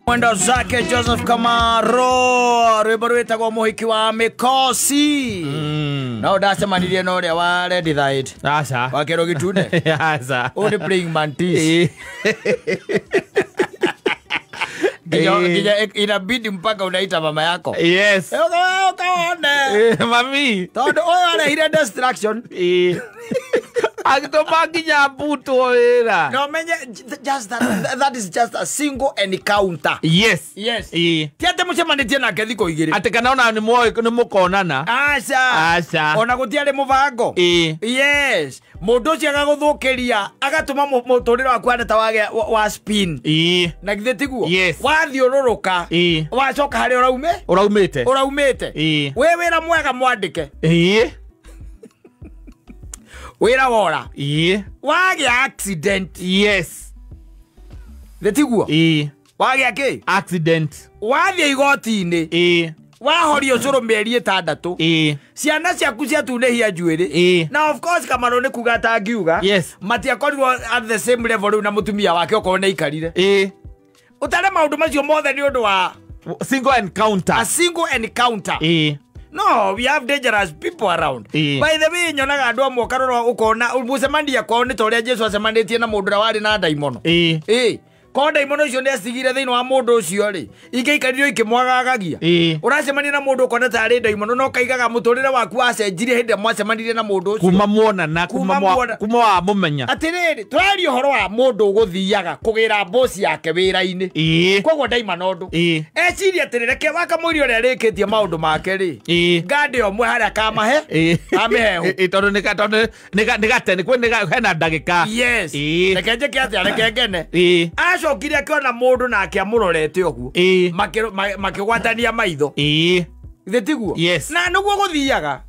Mwendo zake Joseph Kamaro, rwimbo rwitagwo Muhiki wa Mikosi. No ndacemanirie na ũrĩa wa Red Tide. Aca. Wa kĩro gĩtune. Aca. Ũyũ nĩ praying mantis. Nginya inabidi mpaka unaita mama yako. Yes. Ukaone. Mami. Tondũ ũyũ arehire distraction. Agĩtũma nginya mbutwo wĩra. No menye just that is just a single encounter. Yes. Yes. Ti atĩ mũcemanĩtie nake thikũ igĩrĩ. Atĩ kana ona nĩ mũkonana. Aca. Aca. Ona gũtiarĩ mũbango. Yes. Mũndũ ũcio agagũthũkĩria agatũma mũtũrĩre waku hana ta wa spin. Na githĩ tiguo? Yes. Wathiũrũrũka. Wacoka harĩa ũraumĩte. Ũraumĩte. Wĩ wĩra mwega mwandĩke. Wĩra wora. Wagĩa accident. Yes. Githĩ tiguo? Wagĩa kĩ? Accident. Wathiĩ igoti-inĩ. Wahorio ũcũrũ mĩeri 6. Ciana ciaku ciatunĩhia njuĩrĩ. Na of course Kamaro nĩ kuga atangiuga. Yes. Matiakorirwo at the same level rĩu na mũtumia wake okorwo nĩ aikarire. Ũtare maũndũ macio mothe nĩ ũndũ wa single encounter. A single encounter. No, we have dangerous people around. By the way, nyonaga andũ amwe ũkarora ũkona mũcemania kwao nĩ ta ũrĩa Jesu acemanĩtie na mũndũ ũrĩa warĩ na ndaimono. Ko ndaimono icio nĩ acigire thĩinĩ wa mũndũ ũcio rĩ, ingĩaikarire ikĩmwagagagia. Ũracemania na mũndũ ũkona tarĩ ndaimono no kaigaga mũtũrĩre waku wacenjirie hĩndĩ ĩrĩa mwacemanirie na mũndũ ũcio. Kuma muonana, kuma wamũmenya. Atĩrĩrĩ, tũraria ũhoro wa mũndũ ũgũthiaga kũgĩra boss yake wĩra-inĩ. Koguo ndaimana ũndũ. Eciria atĩrĩ, reke wakamũiria ũrĩa arĩkĩtie maũndũ make rĩ. Ngande ũmwe harĩa kamahe, amĩhehu. Tondũ nĩ gate, nĩ hena ndagĩka. Yes. Reke njĩke atĩa, reke ngene. Acokire akĩona mũndũ nake amũrorete ũguo. Makĩgwatania maitho. Githĩ tiguo? Yes. Na nĩguo gũthiaga.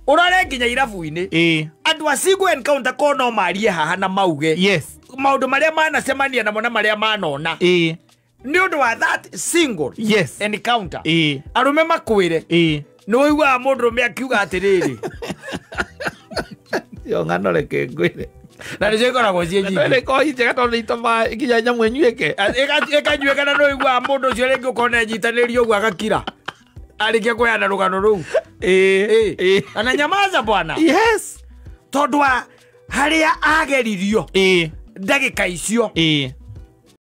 Ũrore nginya irabu-inĩ. Andũ a single encounter ko no marie haha na mauge. Yes. Maũndũ marĩa manacemania namo na marĩa manona. Nĩ ũndũ wa that single yes encounter. Arũme makwĩre. Nĩ ũiguaga mũndũrũme akiuga atĩrĩrĩ. Yo ng'ano reke ngwĩre. Na nĩcio ikoragwo ciĩ nyingĩ. Nĩ ikoragwo njega tondũ nĩ itũmaga nginya nyamũ ĩnyuĩke. Ĩkanyuĩka na nĩ ũiguaga mũndũ ũcio rĩngĩ ũkona enyitanĩirie ũguo agakira. Arĩkia kũheana rũgano rũu. Ananyamaza bwana. Yes. Tondũ wa harĩa ageririo. Ndagĩka icio.